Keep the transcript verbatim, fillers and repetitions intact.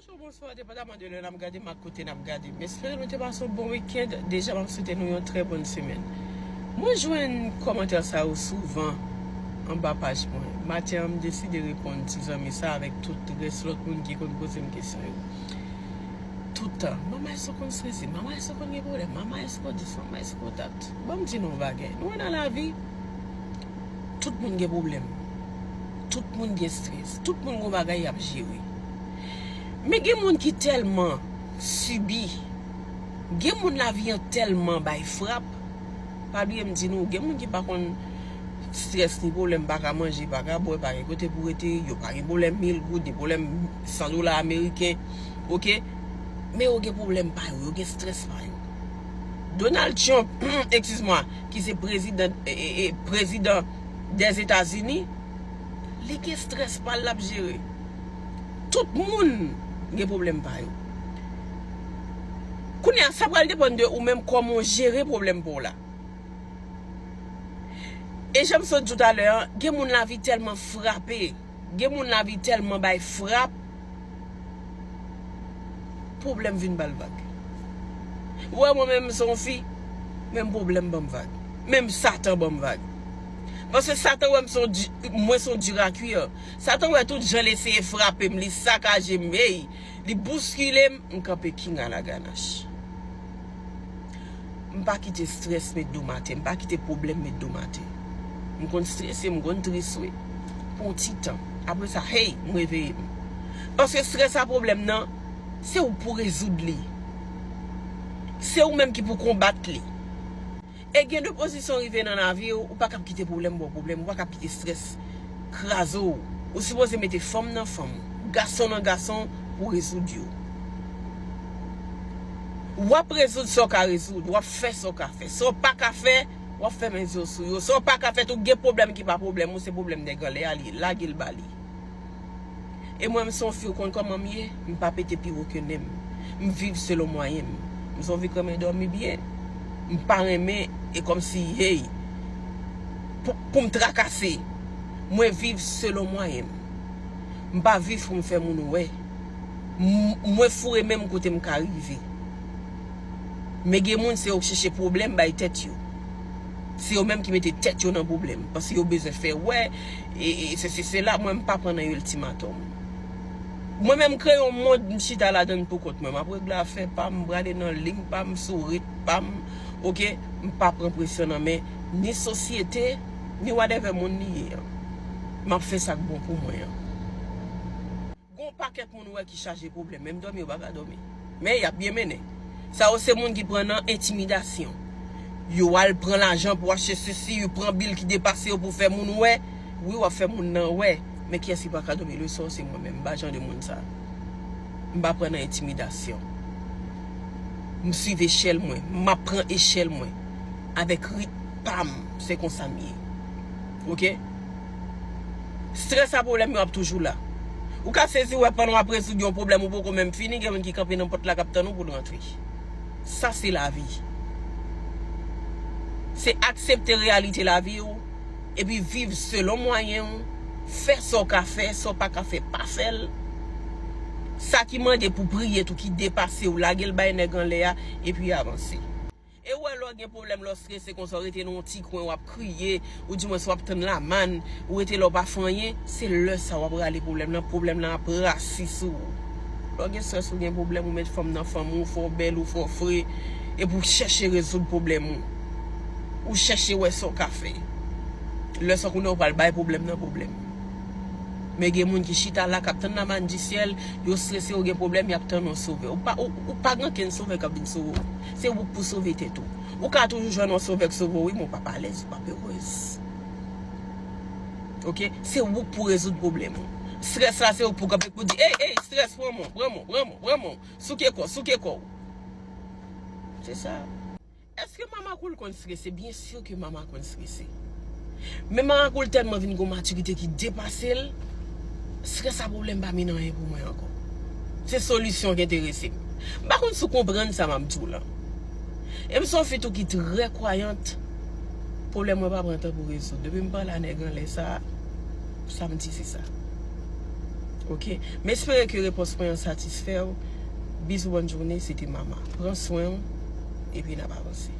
Bonswa, depandaman de lè n ap gade m ak kote n ap gade m. M espere nou te pase yon bon wikenn. Deja, m ap swete nou yon trè bòn semèn. Mwen jwenn kòmantè sa yo souvan anba paj mwen. Maten an, m deside reponn ti zanmi sa avèk tout rès lòt moun ki konn poze m kesyon yo. Tout tan, manman, èske w konn strese? Manman, èske w konn gen pwoblèm? Manman, èske w dis? Manman, èske w dat? Ban m di nou yon bagay. Nou wè nan lavi, tout moun gen pwoblèm. Tout moun gen strès. Tout moun gen bagay y ap jere. Men gen moun ki tèlman sibi, gen moun lavi an tèlman bay frap, pa bliye m di nou, gen moun ki pa konn strès ni pwoblèm, pa ka manje, pa ka bwè, pa gen kote pou rete, yo pa gen pwoblèm mil goud, ni pwoblèm san dola ameriken, oke? Men yo gen pwoblèm pa yo, yo gen strès pa yo. Donald Trump, excuse-moi, ki se prezidan, e, e, e, prezidan dèzetazini, li gen strès pa l l ap jere. Tout moun gen pwoblèm pa yo. Kounye a, sa pral depann de ou menm kòman w jere pwoblèm pa w la. E jan m sot di w talè an, gen moun lavi tèlman frape, gen moun lavi tèlman bay frap, pwoblèm vin ba l vag. Ou wè mwen menm, m se yon fi, menm pwoblèm ban m vag. Menm Satan ban m vag. Paske Satan wè m se yon di-, mwen se yon dur à cuire. Satan wè tout jan l eseye frape m, li sakaje m, ey, li bouskile m, m kanpe king à la ganache. M pa kite strès met do m atè, m pa kite pwoblèm met do m atè. M konn strese, m konn tris, wi. Pou yon ti tan. Apre sa, hey, m reveye m. Paske strès a pwoblèm nan, se ou k pou rezoud li. Se ou menm ki pou konbat li. E gen de pozisyon rive nan lavi w, ou pa kab kite pwoblèm ba w pwoblèm, ou pa kab kite strès kraze w. Ou sipoze mete fanm nan fanm, gason nan gason pou rezoud yo. W ap rezoud sa w ka rezoud, w ap fè sa w ka fè. Sa w pa ka fè, w ap fèmen je w sou yo. Sa w pa ka fè tou, gen pwoblèm ki pa pwoblèm ou, se pwoblèm nèg anlè a li ye, lage l ba li. E mwen, m se yon fi, ou konn kòman m ye, m pa pete pi wo ke nen m. M viv selon mwayen m. M se yon fi k renmen dòmi byen. M pa renmen, e kòmsi, hey, pou, pou m trakase. Mwen viv selon mwayen m. M pa viv pou m fè moun wè. M, mwen foure men m kote m ka rive. Men gen moun, se yo k chèche pwoblèm bay tèt yo. Se yo menm ki mete tèt yo nan pwoblèm. Paske yo bezwen fè wè, e, e, se, se, se la, mwen, m pa pran nan iltimatòm. Mwen menm, m kreye yon mond, m chita ladan l pou kont mwen. M ap regle afè pa m, m prale nan liy pa m, sou rit pa m, oke? M pa pran presyon nan men ni sosyete, ni whatever moun li ye an. M ap fè sa k bon pou mwen an. Gon pakèt moun ou wè ki chaje pwoblèm, menm dòmi yo pa ka dòmi. Men y ap byen mennen. Sa yo se moun ki pran nan entimidasyon. Yo al pran lajan pou achte sesi, yo pran bil ki depase yo pou fè moun wè. Wi, w ap fè moun nan wè. Men kiyès ki pa ka dòmi? Leson se mwen menm, m pa jan de moun sa. M pa pran nan entimidasyon. M swiv echèl mwen, m ap pran echèl mwen. Avèk rit pa m, se konsa m ye. Oke? Strès a pwoblèm yo ap toujou la. Ou ka sezi wè pandan w ap rezoud yon pwoblèm ou poko menm fini, gen moun ki kanpe nan pòt la k ap tann ou pou l rantre. Sa se lavi. Se aksepte reyalite lavi w, epi viv selon mwayen w, fè sa w ka fè, sa w pa ka fè, pa fè l. Sa ki mande pou priye tou, ki depase w, lage l bay nèg anlè a, epi avanse. E w wè lè w gen pwoblèm, lè w strese konsa, w rete nan yon ti kwen, w ap kriye, ou dimwens w ap tann lamann, ou rete la w pa fè anyen, se lè sa w ap rale pwoblèm nan, pwoblèm nan ap rasi sou ou. Lè w gen strès, ou gen pwoblèm, ou met fanm nan fanm ou, fè w bèl, ou fè w fre, epi w chèche rezoud pwoblèm ou. Ou chèche wè sa w ka fè. Lè sa kounye a w pral bay pwoblèm nan pwoblèm. Men gen moun ki chita la, k ap tann lamann di syèl, yo strese, yo gen pwoblèm, y ap tann yon sovè. Ou pa, ou, ou pa gen ankenn sovè k ap vin sove w. Se ou k pou sove tèt ou. Ou ka toujou jwenn yon sovè k sove w, wi, men w p ap alèz, ou p ap erèz. Oke? Se ou k pou rezoud pwoblèm ou. Strès la, se ou k pou kanpe pou di, ey, ey, strès, pran mwen, pran mwen, pran mwen, pran mwen. Souke kò, souke kò w. Se sa. Èske Mama Cool konn strese? Byen si ke Mama konn strese. Men Mama Cool tèlman vin gon matirite ki depase l, strès a pwoblèm pa mennen anyen pou mwen ankò. Se solisyon ki enterese m. M pa konn si w konprann sa m ap di w lan. E m se yon fi tou ki trè kwayant. Pwoblèm mwen pa pran tan pou rezoud. Depi m pale a nèg anlè sa, sa m di se sa. Ok. M espere ke repons mwen an satisfè w. Bizou, bòn jounen, se te Mama. Pran swen w, epi n ap avanse.